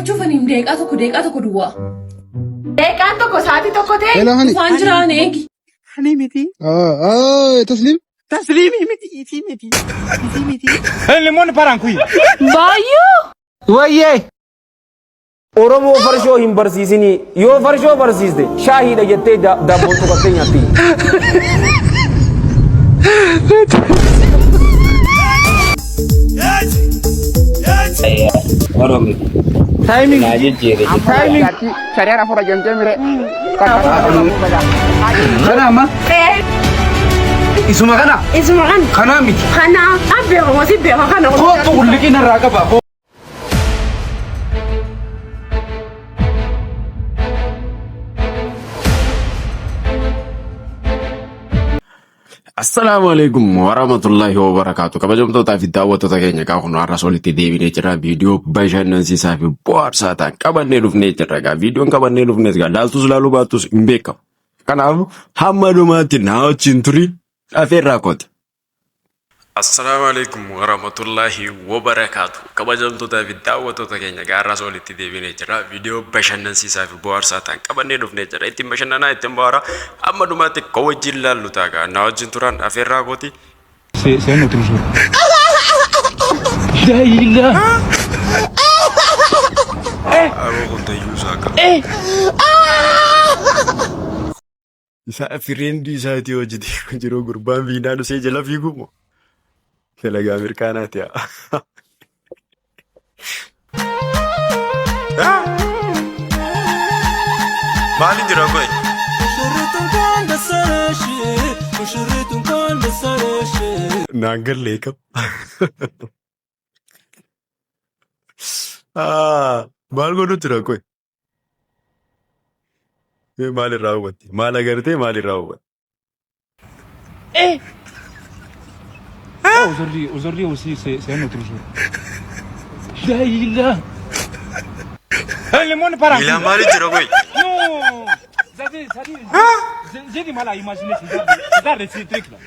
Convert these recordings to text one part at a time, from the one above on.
Dubbachuuf ani daqiiqaa tokko daqiiqaa tokko duwwaa. Daqiiqaan tokko sa'aatii tokko ta'e. Hello, honey. Dhufaan jiraan eegi. Ani miti. Ah, ah, Taslim. Tasliimii miti. Isii miti. Isii miti. Baayyuu. Wayyee. Oromoo farshoo hin barsiisinii yoo farshoo barsiiste shaahiidha jettee daabboon tuqattee nyaatti. Timing. Timing. Kana amma isuma kana Isuma kana. kanaa miti. Kana. An beeku mosii beeku kana. Kootu hulliqina irraa qaba. Assalaamu alaikum warahmatullahi wabarakaatu. Kabajamtootaa fi daawwattoota keenya kaa kun har'as walitti deebinee jira. Viidiyoo bashannansiisaa fi bohaarsaa ta'an qabannee dhufnee jirra. Egaa viidiyoon qabannee dhufnes egaa laaltus laaluu baattus hin beekamu. Kanaaf hamma dhumaatti naa wajjin turi afeerraa kooti. Assalaamu alaikum warahmatullahi wabarakaatu. Kabajamtootaa fi daawwattoota keenya gaarraas walitti deebinee jira. Viidiyoo bashannansiisaa fi bohaarsaa ta'an qabannee dhufnee jira. Ittiin bashannanaa ittiin bohaaraa amma dhumaatti kan wajjin laallu ta'a. Na wajjin turan afeerraa kooti. Aboo kun tayyuu isaa qaba. Isaa fireendii isaatii hojjetee jiru gurbaan fiinaa dhusee jala fiigu moo? Dalagaa mirkaanaati haa. Maaliin jira qoy? Naan gallee kam. Maal godhu jira qoy? Mee maal irraa hubatte? Maal agartee maal irraa hubatte? Aujourd'hui, aujourd'hui aussi, c'est un autre jour. La ilaha. Le monde part en Miilaan couille. maaliin jira qoy? Non. C'est-à-dire, c'est-à-dire, j'ai du mal à imaginer ce genre de, ce genre de truc là.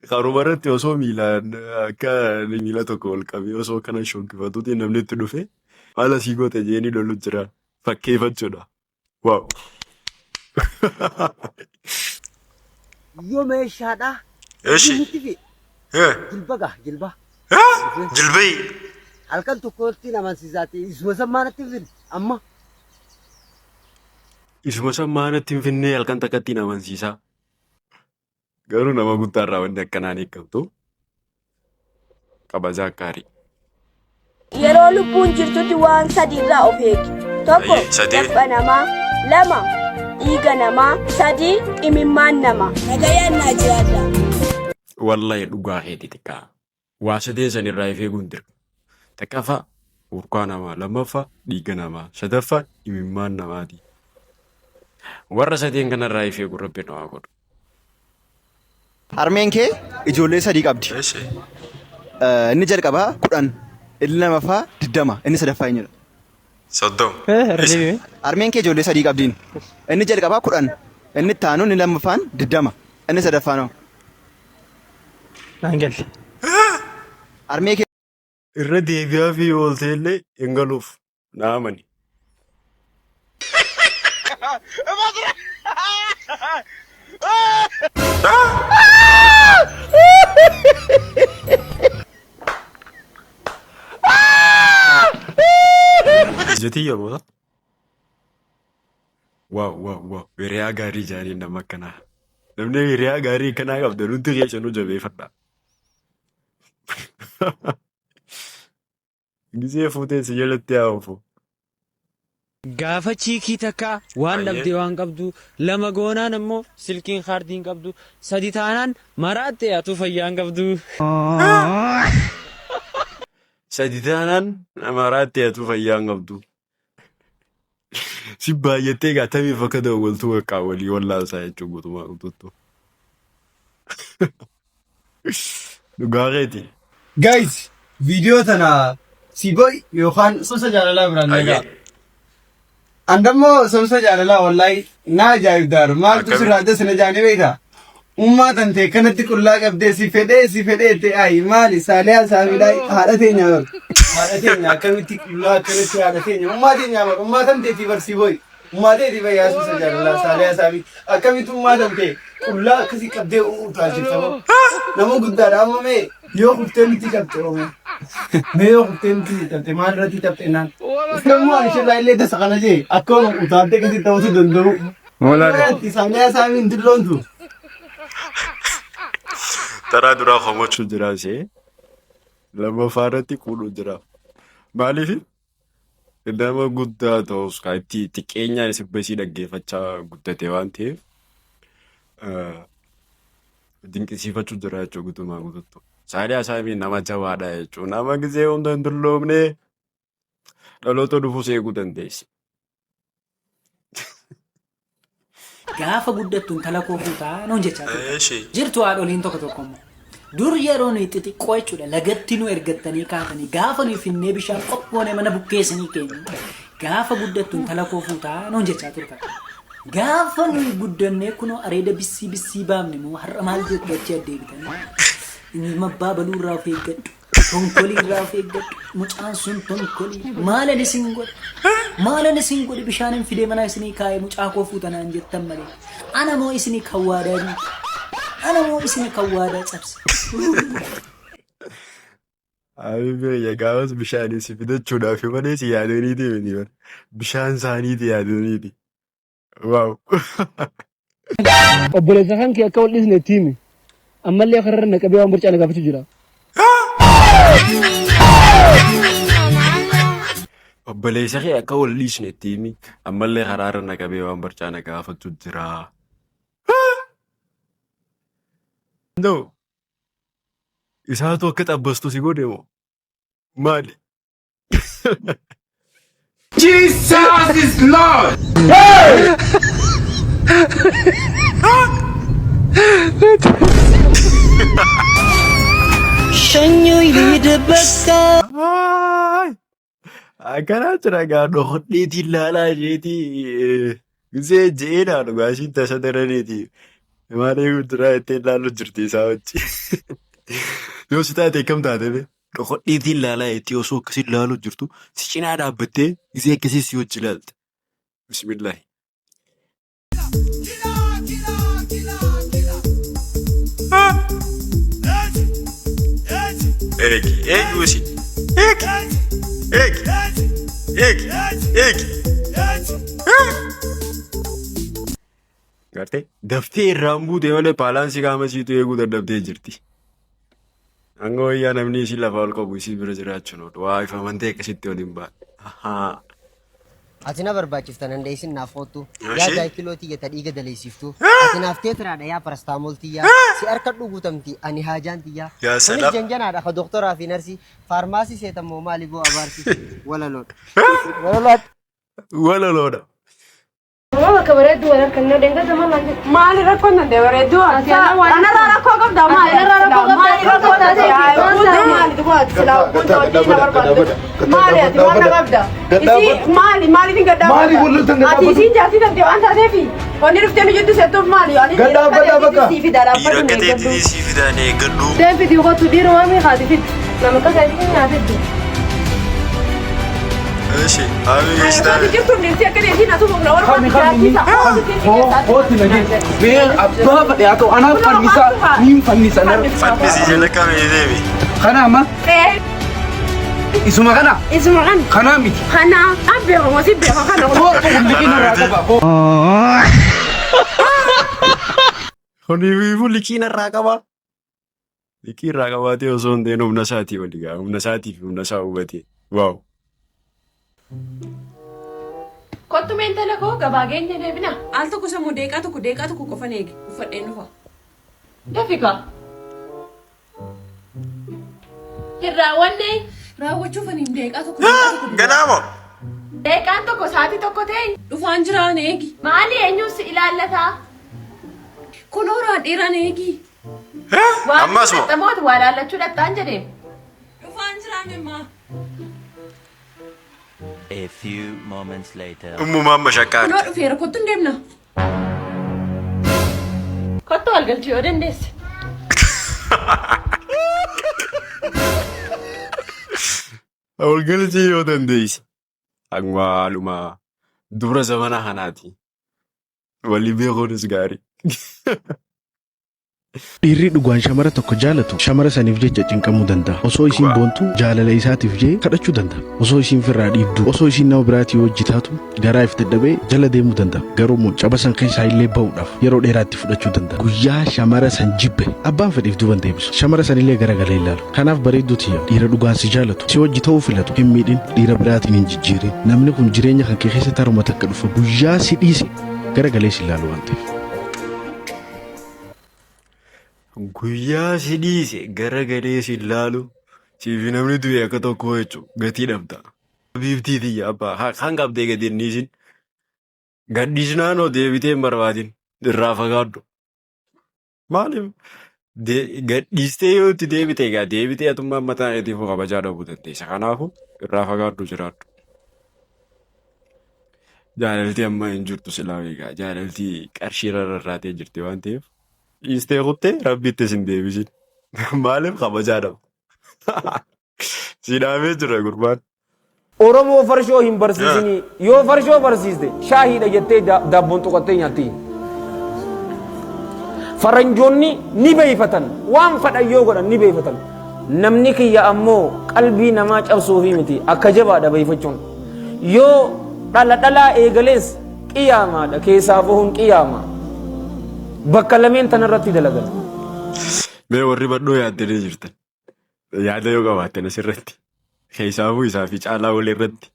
Karuma irratti osoo miilaan akka miila tokko ol qabee osoo kana shonkifatuuti namni itti dhufe maal asii goote jeeni lolu jira fakkeeffachuudha. Waaw. Yoo meeshaadha. Eshi. Nutti fi jilba gaa jilba. Jilbii. Halkan tokkotti na amansiisaati. Isuma san maanatti hin finne amma. Isuma san maanatti hin finnee halkan takkatti na amansiisaa. Garuu nama guddaa irraa wanni akkanaan eeggamtu kabajaa gaarii. Yeroo lubbuun jirtutti waan sadi irraa of eegi. Tokko Ayyee, sadii. dafqa namaa, lama dhiiga namaa, sadi imimmaan namaa. Nagayaan naa jiraadhaa. Wallahi dhugaa keeti xiqqaa. Waa sadeen san irraa if eeguun dirqama. Takkaffaa urkaa namaa, lammaffaa dhiiga namaa, sadaffaa imimmaan namaati. Warra sadeen kanarraa if eegu rabbi nu haa godhu. Harmeen kee ijoollee sadii qabdi. Eshi. Inni jalqabaa 10, inni lamaffaa 20, inni sadaffaa eenyudha? 30. Irra deebi'e. Harmeen kee ijoollee sadii qabdiin. Inni jalqabaa 10, inni itti aanu inni lammaffaan 20, inni sadaffaan hoo? Naan galle. Harmee kee Irra deebi'aa fi ooltee illee hin galuuf na amani. Ija tiyya boota. Waaw waaw waaw hiriyaa gaarii jaanii nama akkanaa. Namni hiriyaa gaarii akkanaa qabda nuti keessanuu jabeeffadha. Gisee fuutee si jalatti haa ofu. Gaafa chiikii takka waan dhabde waan qabdu, lama goonaan ammoo silkiin kaardii hin qabdu, sadi taanaan maraatte atuu fayyaa hin qabdu. Sadi taanaan maraatte atuu fayyaa hin qabdu. Si baay'attee egaa tamiif akka dawwaltuu qaqqaa walii wallaalsaa jechuun guutumaa guutuuttu. Dhugaa keeti. Guys, viidiyoo tana si boy yookaan somsa jaalalaa biraan nagaa. Andammoo somsa jaalalaa wallahi na ajaa'ibdaar. Maaltu sirraa adda sina jaanii beektaa? Ummaa tantee kanatti qullaa qabdee si fedhee si fedhee ta'e ayi maali saaliyaa saamidhaa haadha teenya bar. Haadha teenya akkamitti qullaa akkanatti haadha teenya ummaa teenya bar ummaa tanteetii bar si boy. Ummaa teetii bar yaasuusa jaalalaa saaliyaa saamii akkamitti ummaa tantee qullaa akkasii qabdee utaalchifta moo. Nama guddaadha amma mee yoo kuftee nutti cabxe oome. Mee yoo kuftee nutti cabxe maal irratti cabxe naan. Iskammoo ani shirraa illee tasa kana jee akka utaaltee akkasitti ta'uu danda'u. Moolaadha. Saaliyaa saamiin dulloontu. Taraa duraa komachuu jira ishee lammaffaa irratti quudhuu jira. Maaliif nama guddaa ta'us kan itti xiqqeenyaan sirba isii dhaggeeffachaa guddate waan ta'eef dinqisiifachuu jira jechuudha guutumaa guututti. Saaliyaa Saamii nama jabaadha jechuudha. Nama gisee hunda hin dulloomne dhaloota dhufus eeguu dandeessi. Gaafa guddattu intala koo fuutaa nuun jechaa turte. Jirtu haadholiin tokko tokko immoo. Dur yeroo nuyi xixiqqoo jechuudha lagatti nu ergattanii kaatanii gaafa nuyi finnee bishaan qophoonee mana bukkeessanii keenyu gaafa guddattu intala koo fuutaa nuun jechaa turtan. Gaafa nuyi guddannee kunoo areeda bissii bissii baafne immoo har'a maal jettu achi addeebitanii. Ilma abbaa baluu irraa of eeggadhu. Tonkolii irraa of eeggadhu. Mucaan sun tonkolii. Maalan isin godhe? Maalan isin godhe bishaanin fidee mana isinii kaa'ee mucaa koo fuuta naan jettan malee. Ana moo isinii kan waadaa diige? Ana moo isinii kan waadaa cabse? Habibi gaafas bishaan si fidachuudhaaf malee si yaadaniiti miti bara. Bishaan isaaniiti yaadaniiti. Waaw. Obboleessa kan kee akka wal dhiisne itti himi. Ammallee kararra na qabee waan borcaa na gaafachuu jira. Obboleessa kee akka wal dhiisne itti himi. Ammallee karaarra na qabee waan barcaa na gaafachuu jira. No. Isaatu akka xabbastu si godhe moo? Maali? Jesus is Lord! Shanyoo ልሂድ በቃ። Akkanaa jira gaa dhokodheetii ilaalaa isheetii gisee je'eedhaa dhugaa ishiin tasa daraniiti. Maal eeguu jira jettee ilaalu jirti isaa wajji. Yoo si taate akkam taate bee? Dhokodheetii ilaalaa jettee osoo akkasii ilaaluu jirtu si cinaa dhaabbattee gisee akkasii si wajji ilaalte. Bismillaahi. Eegi, eegi usi. Eegi, eegi, eegi, eegi. Gartee daftee irraan buute malee baalaansii qaama isiitu eeguu dadhabdee jirti. Hanga wayyaa namni isii lafaa ol qabu isii bira jiraachuun oolu. Waa ifamantee akkasitti waliin ba'a. Ahaa. Ati na barbaachifta nan dheessin naaf koottu. Yaa Ishee? daakiloo tiyya ta dhiiga daleessiftu. Ati naaf teetiraadha yaa parastaamol tiyya. Si harka guutamti ani haajaan tiyya. Yaa Kunis salaam. janjanaadha ka doktoraa fi narsii. Faarmaasii seetammoo maali boo abaarsi. Walaloodha. Walaloodha. Walaloodha. Uummama bakka bareedduu wal harkannee deengata maal naan jettu? Maali rakkoon danda'e bareedduu? Anarraa rakkoo qabda maali? Anarraa rakkoo qabda. Maali rakkoo taate? Maali dhugaati silaa kun hojii na barbaaddu. Maali ati waan na qabda? Isii maali maaliif hin gaddaa? Maali wallotan gaddaa Ati isiin jaartii tante waan taateefi wanni dhuftee nu jiddu settuuf maali? Ani Gaddaa baddaa bakka. sii fidaa Dhiira dhaabbatu akka na eeggadhu. teetitii sii fidaan eeggadhu. Deemfiti kottu dhiiruma miikaati fiddi. Nama akka keetii nyaatiddi. Eshi, haami Ati jirtu dhirsi akka deetiin atu mukna Kami warra kami ni kooti na gee. Mee abbaa fadhe haa ta'u anaaf fannisaa niin fannisa na. Fannisi jala kamee deemi. Kana amma isuma kana Isuma kan kanaa miti. kana an beekamu si beeka kana. Kootu liqiin irraa qaba. Kuniifuu liqiin irraa qaba. Liqii irraa qabaatee osoo hin ta'in humna isaatii oli gaa. Humna isaatii fi humna isaa hubatee. Waaw. Kottu mee intala koo gabaa geenya deebina. Al tokko sammuu deeqaa tokko deeqaa tokko qofan eegi. Uffadheen dhufa. Dafi kaa. Hin raawwanne. Raawwachuuf ani hin deeqaa tokko deeqaa tokko. Ganaa moo? Deeqaan tokko sa'aatii tokko ta'e. Dhufaan jiraan eegi. Maali eenyuun si ilaallataa? Kunoo raadheeraan eegi. Waan Ammas moo? Xamoota waa laallachuu dhaqxaan jedhee. Dhufaan jiraan immaa. A few moments later. Ummumaan mashakkaa Kunoo dhufeera kottu hin deemna. Kottu wal galchi yoo dandeesse. Wal galchii yoo dandeesse. Hangwaaluma dubra zamana kanaati. Walii beekuunis gaarii. Dhiirri dhugaan shamara tokko jaalatu shamara saniif jecha cinqamuu danda'a. Osoo isiin boontu jaalala isaatiif jee kadhachuu danda'a. Osoo isiin firraa dhiibdu, osoo isiin nama biraatii wajji taatu garaa if dadhabee jala deemuu danda'a. Garuu immoo caba san keessaa illee ba'uudhaaf yeroo dheeraa itti fudhachuu danda'a. Guyyaa shamara san jibbe abbaan fedhe if duuba hin deebisu. Shamara sanillee garagalee hin laalu. Kanaaf bareedduu tiyya dhiira dhugaan si jaalatu, si wajji ta'uu filatu hin miidhin, dhiira biraatiin hin jijjiirin. Namni kun jireenya kan kee keessatti haruma takka dhufa guyyaa si dhiise garagalee si hin laalu waan ta'eef. Guyyaa si dhiise gara galee si laalu siifi namni du'e akka tokkoo jechuudha gatii dhabda. Biiftii tiyya abbaa kan qabdee gadi hin dhiisin. Gadhiisnaan hoo deebitee hin barbaadin irraa fagaadhu. Maaliif gadhiistee yoo itti deebite egaa deebitee atummaan mataa keetiifuu kabajaa dhabuu dandeessa. Kanaafuu irraa fagaadhu jiraadhu. Jaalalti amma hin jirtu silaa egaa jaalalti qarshii irra rarraatee jirti waan ta'eef dhiistee kuttee rabbitti sin deebisin. Maaliif kabajaa dhabda? Si dhaabee jira gurbaan. Oromoo farshoo hin barsiisinii. Yoo farshoo barsiiste shaahiidha jettee daabboon tuqattee nyaatti. Faranjoonni ni beeyfatan. Waan fadhan yoo godhan ni beeyfatan. Namni kiyya ammoo qalbii namaa cabsuufii miti akka jabaadha beeyfachuun. Yoo dhala dhalaa eegalees qiyaamaadha keessaa bahuun qiyaama. Bakka lameen tanarratti dalagan. Mee warri badhoo yaaddanii jirtan. Yaada yoo qabaattan asirratti. Keessaafuu isaa fi caalaa wal irratti.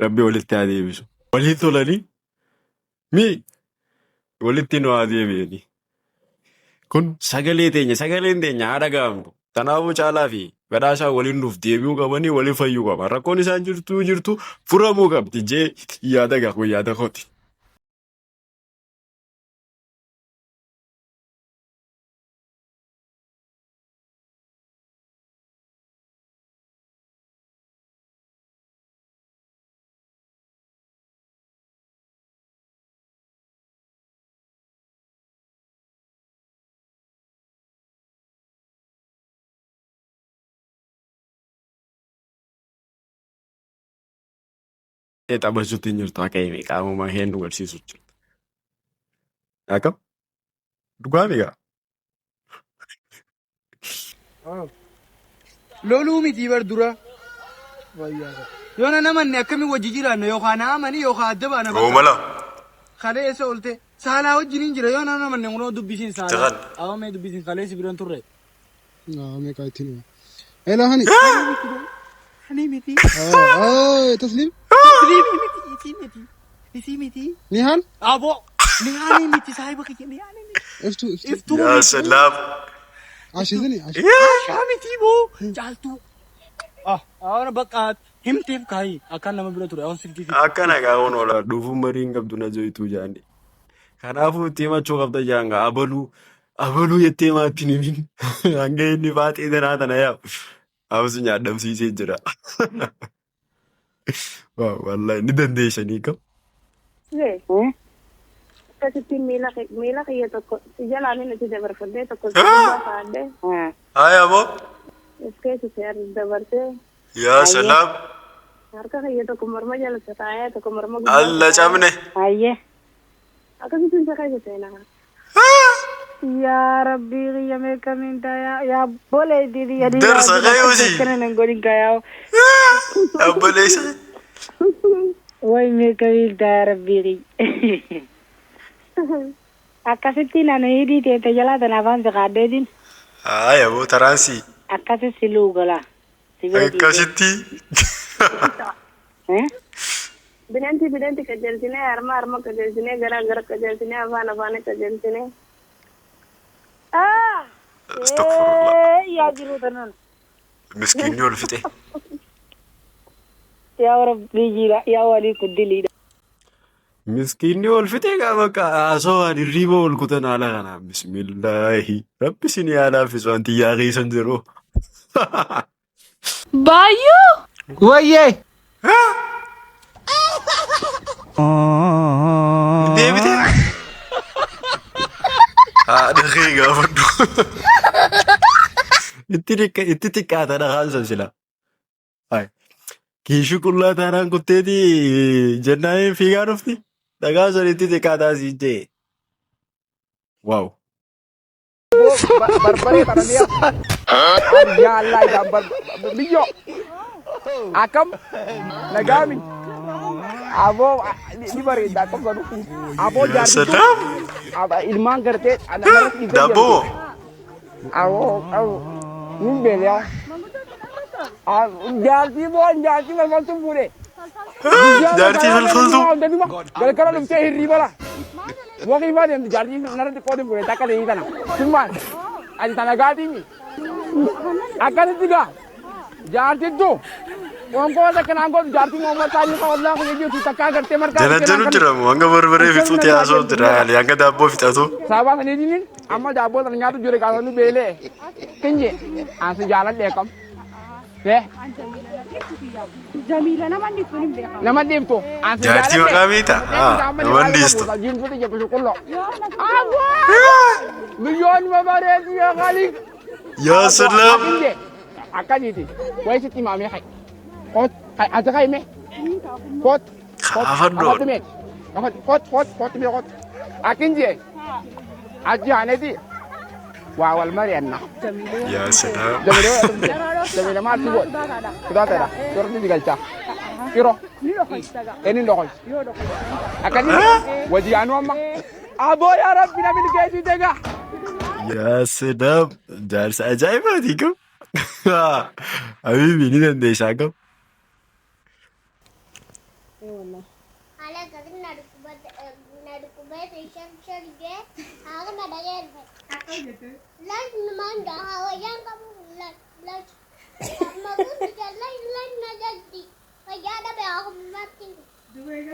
Rabbi walitti haa deebisu. Walii tolanii mi walitti nu haa deebi'anii. Kun sagalee teenya sagaleen teenya haa dhaga'amtu. Kanaafuu caalaa fi badhaasaa waliin nuuf deebi'uu qabanii waliin fayyuu qaba. Rakkoon isaan jirtu jirtu furamuu qabdi jee yaada gaa kun yaada kooti. Taphachuutti hin jirtu akka himi qaamuma isheen nu garsiisu jirtu. Akkam? Dhugaa migaa? Loluu miti bar dura. Yoo na namanne akkamiin wajji jiraanna yookaan na amani yookaan adda baana bakka. Oomala. Kalee eessa oolte? Saalaa wajjin hin jira yoo na namanne kunoo dubbisiin saalaa. Jahan. Awwa mee dubbisiin kalee si biran turre. Meeqa ittiin hima. Ela hani. Hani miti. Tasliim. Tasliimii miti isii miti. Isii miti. Nihaan. Aboo. Nihaanii miti saahiba kiyya nihaanii miti. Iftuu. Iftuu. Iftuu Yaa miti. salaam. Ashizini. Ashaa miti boo. Caaltuu. Ah, awwa bakka himteef kaayi akkaan nama bira ture awwa silkii fi. Akkana gaa kun oola dhufuun marii hin qabdu na joituu jaani. Kanaafuu itti himachuu qabda jaanga abaluu abaluu jettee maatti hin himin. Hanga inni baaxee tanaa tana yaa'u. Amsi nyaadhamsiisee jira. Waaw wallahi ni dandeessanii kam. Akkasitti miila kiyya tokko si jalaan inni itti dabarfadhee tokko si gubbaa kaa'adhee Haya aboo. of keessa si dabartee Yaa salaam. harka kiyya tokko morma jala si kaa'ee tokko morma gubbaa si Alla kaa'ee cabne. akkasitti si keessa seenaa. Yaa rabbii kiyya mee kamiin tayaa yaa boleetii tiyya dhiiraa Darsa wajjin akkas kayuusi. akkana nan godhin kayaa. Obboleessa. Way mee kamiin tayaa rabbii kiyya. Akkasittiin ani hidhii teete jalaa tana afaan si kaadheetiin Haya aboo taraansii. akkasi si luugala si bira dhiisee. Akkasitti. Eh? Bineensi bineensi qajeelchinee harma harma qajeelchinee garaa gara qajeelchinee afaan afaan qajeelchinee. Ah! Astagfirullah. Eh, yaa jiruu tanan. Miskiinni ol fixe. Yaa rabbii jira yaa walii kuddiliidha. Miskiinni ol fixe gaa bakka haasawaan hirriiba ol kutan haala kanaan bismillaahi. Rabbi isin yaa laaffisu wanti yaa keessan jiru. Baayyuu! Wayyee. Deebite. Haadha kee gaafadhu. Itti xiqqaata dhahaan san sila. Kiishuu qullaa taanaan kutteeti jennaan fiigaa dhufti. Dhagaan sun itti xiqqaataa siin jee. Waaw. Barbaree baraniya. Yaa Allah isaan biyyoo. Akkam nagaami. Aboo ni bareeda akkam sanu. Aboo Yaa jaartitu salaam. Ilmaan gartee namarratti dhiibee Daabboo. deemti. Aboo qabu nin beelyaa. Jaartii boo jaartii falfaltu fuudhe. Jaartii falfaltu. Galgala dhuftee hirriiba la. Waqii faa deemti jaartii narratti qoodi fuudhe takka ta'ii tana. Simmaan ati tana gaatiimi. Akkasitti gaa jaartittu qoonqoo takka naan godhu jaartii Muhammad Saanii kan ollaa kun jirtu takkaa gartee marqaa Jala jalu jira moo hanga barbaree fixuutti haasa'u jira hanga daabboo fixatu. Sababa saniitiin amma daabboo sana nyaatu jire kaasanii beelee. Kinje ansi jaaladhe kam. Eh Jamiila nama dhiiftu hin beekamu. Nama dhiiftu ansi Jaartii maqaa beektaa? Nama dhiistu. Jiimtuu xiyya qulqulloo. Biyyoon babareedu yaa khaliq. Yaa salaam. Akkasiiti. Wayi sitti himaamee hayi. Kot ati hayi mee. Kot. Kaafadhu. Afadhu mee. Afadhu kot kot kot mee kot. Akkin jee. Achi aaneeti. Waa wal mari'anna. Yaa salaam. Jamiila maal si godhe? Kutaatadha. Yorni si galcha. Yeroo. Inni dhokoy. Akkasitti wajii aanuu amma. Aboo yaa Rabbi na milkeessite gaa. Yaa salaam. Jaarsa ajaa'ibaati kam. Habibi ni dandeessaa kam.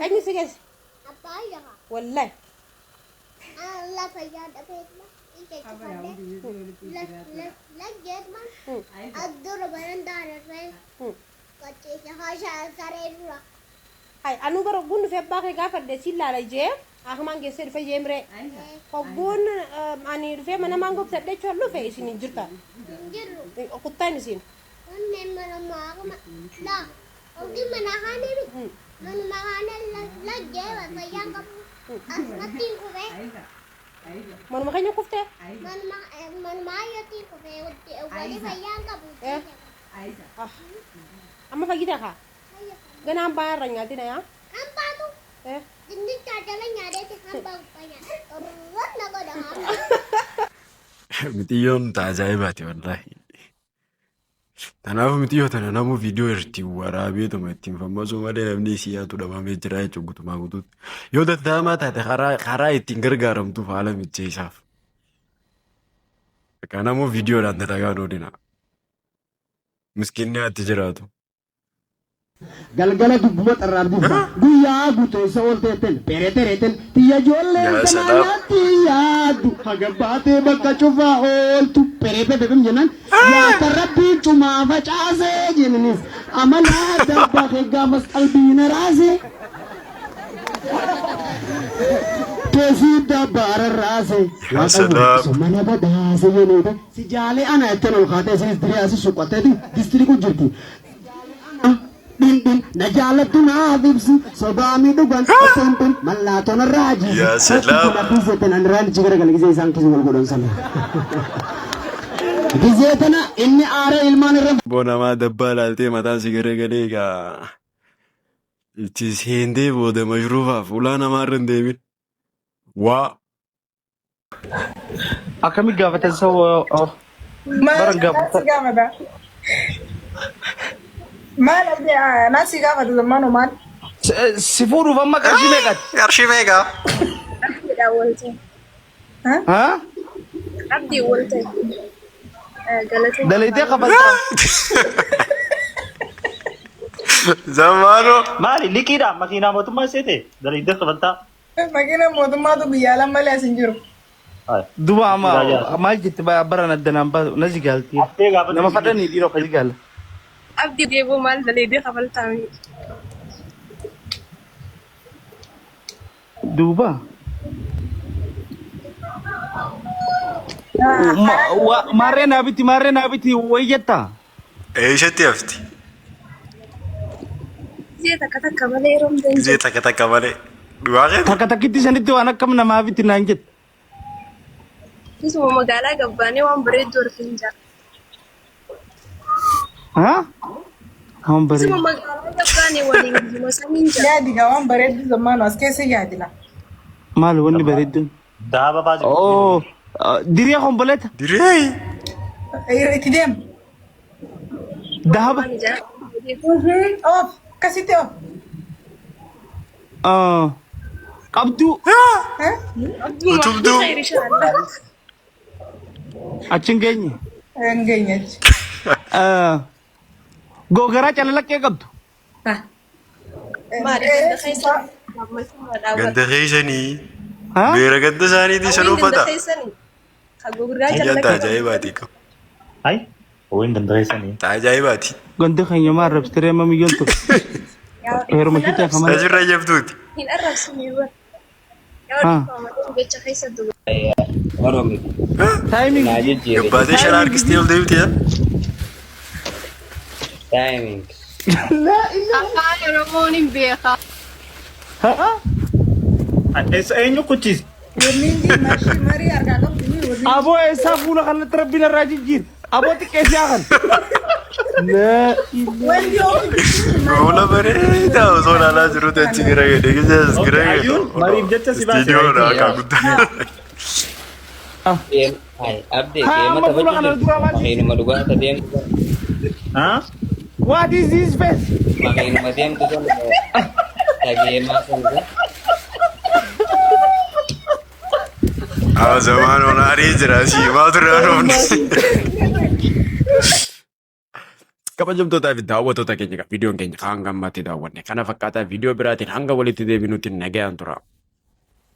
Eenyu si geesse? Wallahi. Hai, anu bara hogguun dhufee abbaa kee gaafadhe siin laala jee akumaan geessee dhufe jee miree. Hogguun ani dhufee mana maangoo bitadhee jechuun dhufe isin hin jirta. Kuttaan isin. Manuma keenya kuftee? Eh. Ah. Amma fayyite kaa? Gana hambaa irra nyaatina yaa? Eh. Mixiyyoon ta ajaa'ibaati wallaahi. Kanaafuu mixiyyoo tana namuu viidiyoo irratti waraabeetuma ittiin fammasuu malee namni isii yaatu dhabamee jira jechuudha guutumaa guutuutti. Yoo danda'amaa taate karaa ittiin gargaaramtuuf haala mijeessaaf. Kanaafuu viidiyoodhaan dalagaa oolina. Miskiinni ati jiraatu. Galgala dubbuma xarraaf dubba. Guyyaa guutuu eessa oolteetten peretereeten tiyya ijoolleen Yaa sanaa salaam. nyaatti yaaddu haga baatee bakka cufaa ooltu pereepepepem jennaan nyaata rabbiin cumaa facaasee jenninis amalaa dabbaa kee gaafas qalbii na raasee teesii dabbaa rarraase Yaa waaqayyo salaam. osoo mana badhaase jeneete si jaalee ana jettee ol kaatee isinis diree asii suqqatteeti distiriku jirti. Dhindhin na jaalattu naaf ibsi sobaami dhugan osoo hin mallattoo narraa jiisi. Yaa salaam. Kana nan irraan iji garagala gizee isaan keessa wal godhan sana. Gizee tana inni aaree ilmaan irra Boo namaa dabbaa laaltee mataan si garagalee egaa itti seentee booda mashruufaaf ulaa namaa irra hin deemin. Waa. Akkami gaafatan saba Maal baran gaafatan. si gaafata? Maal abdi naan si gaafata zammaanoo maal? Si fuudhuuf amma qarshii meeqati? Qarshii meeqa? Abdiidha walte. Haa? Abdii walte. Galatee. Dalaydee kafaltaa? Zammaanoo. Maali liqiidha makiinaa mootummaa seete dalaydee kafaltaa. Makiina mootummaatu biyya alaa malee as hin jiru. Duba amma maal jette baran addanaan baatu na jigaalti. Nama fadhanii dhiiroo ka jigaala. Abdii deeboo maal dalaydee kafaltaa mi? Duuba. Maarree naa biti, maarree naa biti wayi jettaa? Eessatti hafti? Gizee takka takka malee yeroo hunda hin Gizee jiru. takka takka malee. Dhugaa keeti? Takka takkitti sanitti waan akkam namaa biti naan jette. Isuma magaalaa gabbaanee waan bareedduu argin jira. Haa? Waan Isuma bareedu. magaalaa gabbaanee waliin gizuma saniin jira. Yaadi gaa waan bareeddu zammaanu as keessa yaadila. Maal wanni bareedduun? Daaba baasii. Oo, diree komboleeta. Diree? Itti deem. Dahaba. Oof akkasitti oof. Qabduu. Utubduu. Achi hin geenye. Hin geenye achi. Googaraa calalaqqee qabdu. Ganda keessanii. Beera ganda isaaniitii san uffata. Kiyyaan ajaa'ibaati qabu. Ay, hawwiin ganda keessanii. Ajaa'ibaati. Ganda keenya maal rabsitiree amma miyyoon ture. Heeruma kitti hafa malee. Asirra jabduuti. Hin arrabsine bara. Haa. Jecha keessa duba. Timing. Gabbaatee shara harkistee ol deebitee. Timing. Afaan Oromoon hin beekaa. Eessa eenyu kuchis? Aboo eessaa fuula kanatti rabbiin irraa jijjiir. Aboo xiqqeessee haa kan. Fuula bareedaa osoo ilaalaa jirutti achi gara gadi gisee as gara gadi. Ayyuun mariif jecha si baase. Istiidiyoodha akka guddaa. Abdee Haa, deema amma fuula taphachuu kana jirtu. dura maal Makiinuma dhugaa ta deemtu sana. Haa? What is this face? Makiinuma deemtu sana ta geemaa sana. Haa zamaan onaarii jira asii maatu irraa dhoofne. Kabajamtootaa fi daawwattoota keenya viidiyoon keenya hanga ammaatti daawwanne kana fakkaataa viidiyoo biraatiin hanga walitti deebinutti nagayaan tura.